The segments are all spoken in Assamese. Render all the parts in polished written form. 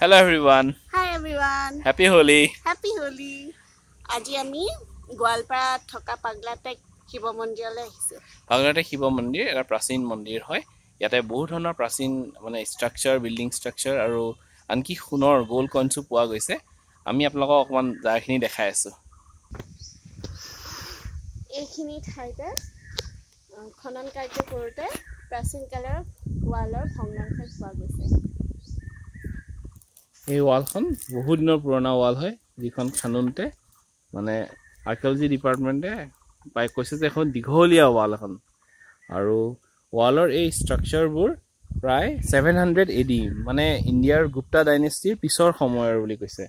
Hello everyone. Hi everyone. Happy Holi. Happy Holi. আজি আমি গোৱালপাৰাত থকা পাগলাটেক শিৱ মন্দিৰলৈ আহিছোঁ। পাগলাটেক শিৱ মন্দিৰ এটা প্ৰাচীন মন্দিৰ হয়। ইয়াতে বহুত ধৰণৰ প্ৰাচীন মানে ষ্ট্ৰাকচাৰ, বিল্ডিং ষ্ট্ৰাকচাৰ আৰু আনকি সোণৰ গ'ল্ড কইনছো পোৱা গৈছে। আমি আপোনালোকক অকণমান জেগাখিনি দেখাই আছোঁ। এইখিনি ঠাইতে খনন কাৰ্য কৰোঁতে প্ৰাচীন কালৰ ৱালৰ ভগ্নাংশ পোৱা গৈছে। এই ৱালখন বহুত দিনৰ পুৰণা ৱাল হয়, যিখন খান্দোতে মানে আৰ্কিঅলজি ডিপাৰ্টমেণ্টে পাই কৈছে যে এখন দীঘলীয়া ৱাল এখন। আৰু ৱালৰ এই ষ্ট্ৰাকচাৰবোৰ প্ৰায় 700 AD, মানে ইণ্ডিয়াৰ গুপ্তা ডাইনেষ্টিৰ পিছৰ সময়ৰ বুলি কৈছে।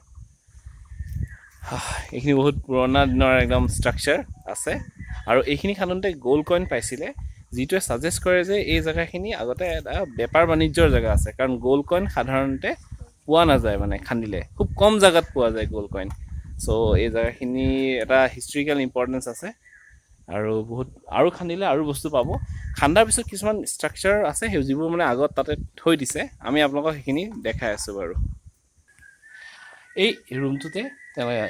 এইখিনি বহুত পুৰণা দিনৰ একদম ষ্ট্ৰাকচাৰ আছে। আৰু এইখিনি খান্দোতে গ'ল্ড কইন পাইছিলে, যিটোৱে ছাজেষ্ট কৰে যে এই জেগাখিনি আগতে এটা বেপাৰ বাণিজ্যৰ জেগা আছে। কাৰণ গ'ল্ড কইন সাধাৰণতে পোৱা নাযায়, মানে খান্দিলে খুব কম জেগাত পোৱা যায় গ'ল্ড কইন। চ' এই জেগাখিনি এটা হিষ্ট্ৰিকেল ইম্পৰ্টেঞ্চ আছে। আৰু বহুত আৰু খান্দিলে আৰু বস্তু পাব। খান্দাৰ পিছত কিছুমান ষ্ট্ৰাকচাৰ আছে, সেই যিবোৰ মানে আগত তাতে থৈ দিছে, আমি আপোনালোকক সেইখিনি দেখাই আছোঁ বাৰু। এই ৰুমটোতে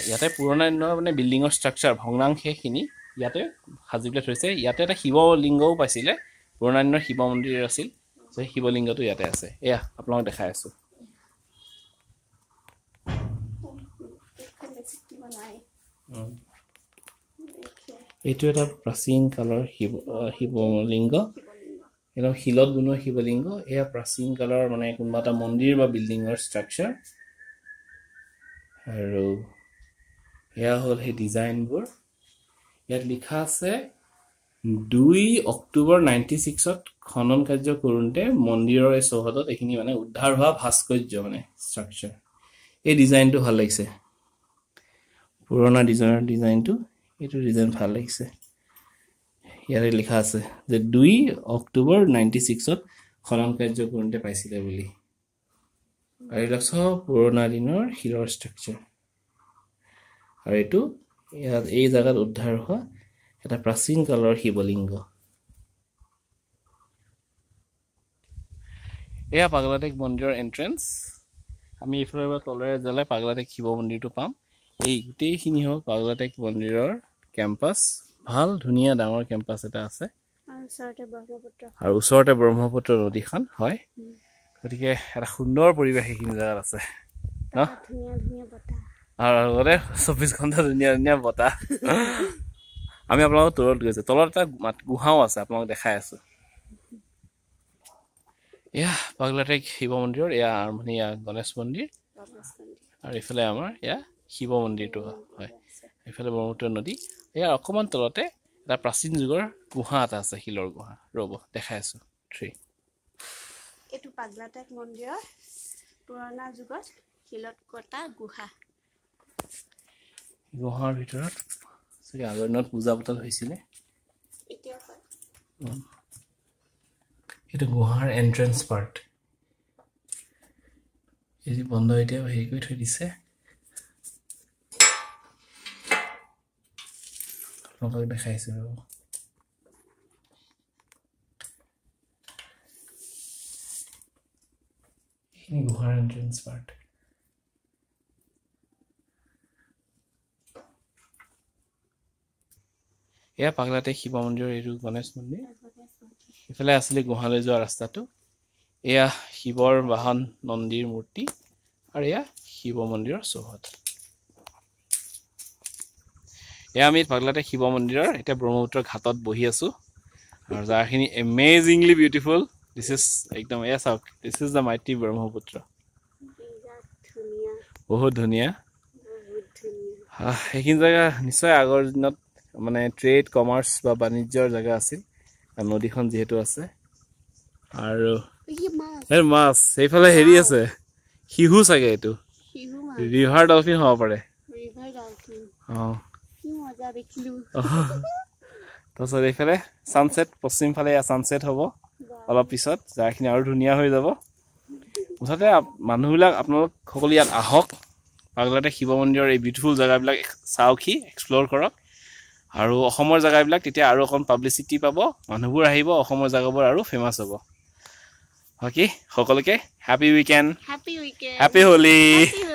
ইয়াতে পুৰণা দিনৰ মানে বিল্ডিঙৰ ষ্ট্ৰাকচাৰ ভগ্নাংশখিনি ইয়াতে সাজি পেলাই থৈছে। ইয়াতে এটা শিৱলিংগও পাইছিলে, পুৰণা দিনৰ শিৱ মন্দিৰ আছিল। চ' সেই শিৱলিংগটো ইয়াতে আছে। এয়া আপোনালোকক দেখাই আছোঁ। এইটো এটা প্ৰাচীন কালৰ শিৱলিংগ, একদম শিলত বনোৱা শিৱলিংগ। এয়া প্ৰাচীন কালৰ মানে কোনোবা এটা মন্দিৰ বা বিল্ডিঙৰ ষ্ট্ৰাকচাৰ। আৰু এয়া হ'ল সেই ডিজাইনবোৰ। ইয়াত লিখা আছে 2 অক্টোবৰ 96ত খনন কাৰ্য কৰোঁতে মন্দিৰৰ এই চৌহদত এইখিনি মানে উদ্ধাৰ হোৱা ভাস্কৰ্য মানে ষ্ট্ৰাকচাৰ। এই ডিজাইনটো ভাল লাগিছে, পুৰণা ডিজাইনৰ ডিজাইনটো, এইটো ডিজাইন ভাল লাগিছে। ইয়াতে লিখা আছে যে 2 অক্টোবৰ 96ত খনন কাৰ্য কৰোঁতে পাইছিলে বুলি। আৰু এইবিলাক চব পুৰণা দিনৰ শিলৰ ষ্ট্ৰাকচাৰ। আৰু এইটো ইয়াত এই জেগাত উদ্ধাৰ হোৱা এটা প্ৰাচীন কালৰ শিৱলিংগ। এয়া পাগলাটেক মন্দিৰৰ এণ্ট্ৰেঞ্চ। আমি এইফালৰ পৰা তলেৰে জ্বলাই পাগলাটেক শিৱ মন্দিৰটো পাম। এই গোটেইখিনি হ'ল পাগলাটেক মন্দিৰৰ কেম্পাছ। ভাল ধুনীয়া ডাঙৰ কেম্পাছ এটা আছে। আৰু ওচৰতে ব্ৰহ্মপুত্ৰ নদীখন হয়। গতিকে এটা সুন্দৰ পৰিৱেশ এইখিনি জেগাত আছে ন। আৰু লগতে 24 ঘণ্টা ধুনীয়া ধুনীয়া বতাহ। আমি আপোনালোকৰ তলত গৈছোঁ, তলত এটা গুহাও আছে, আপোনালোকক দেখাই আছোঁ। এয়া পাগলাটেক শিৱ মন্দিৰৰ এয়া আৰম্ভণি, এয়া গণেশ মন্দিৰ। আৰু এইফালে আমাৰ এয়া শিৱ মন্দিৰটো হয়। এইফালে ব্ৰহ্মপুত্ৰ নদী। ইয়াৰ অকণমান তলতে এটা প্ৰাচীন যুগৰ গুহা এটা আছে, শিলৰ গুহা। ৰ'ব দেখাই আছোঁ। 3 এইটো পাগলাটেক মন্দিৰৰ পুৰণা যুগত শিলত কটা গুহা। গুহাৰ ভিতৰত চাগে আগৰ দিনত পূজা পাতল হৈছিলে। এইটো গুহাৰ এণ্ট্ৰেঞ্চ পাৰ্ট। এই বন্ধ এতিয়া হেৰি কৰি থৈ দিছে। আপোনালোকক দেখাইছোঁ ৰ'ব। এইখিনি গুহাৰ এণ্ট্ৰেঞ্চ পাৰ্ট। এয়া পাগলাটেক শিৱ মন্দিৰৰ এইটো গণেশ মন্দিৰ। ইফালে আছিলে গুহালৈ যোৱা ৰাস্তাটো। এয়া শিৱৰ বাহন নন্দীৰ মূৰ্তি। আৰু এয়া শিৱ মন্দিৰৰ চৌহদ। এয়া আমি পাগলাটেক শিৱ মন্দিৰৰ এতিয়া ব্ৰহ্মপুত্ৰ ঘাটত বহি আছোঁ। আৰু জেগাখিনি এমেজিংলি বিউটিফুল। This is একদম, এয়া চাওক, this is the mighty Brahmaputra. বহুত ধুনীয়া। সেইখিনি জেগা নিশ্চয় আগৰ দিনত মানে ট্ৰেড কমাৰ্চ বা বাণিজ্যৰ জেগা আছিল, নদীখন যিহেতু আছে। আৰু মাছ সেইফালে হেৰি আছে, শিহু চাগে, এইটো ৰিভাৰ ডলফিন হ'ব পাৰে। অঁ, তাৰপিছত এইফালে ছানছেট, পশ্চিম ফালে ছানছেট হ'ব অলপ পিছত, জেগাখিনি আৰু ধুনীয়া হৈ যাব। মুঠতে মানুহবিলাক আপোনালোক সকলো ইয়াত আহক, পাগলাটেক শিৱ মন্দিৰৰ এই বিউটিফুল জেগাবিলাক চাওকহি, এক্সপ্ল'ৰ কৰক। আৰু অসমৰ জেগাবিলাক তেতিয়া আৰু অকণ পাব্লিচিটি পাব, মানুহবোৰ আহিব, অসমৰ জেগাবোৰ আৰু ফেমাছ হ'ব। বাকী সকলোকে happy weekend, happy weekend, happy Holi. Happy.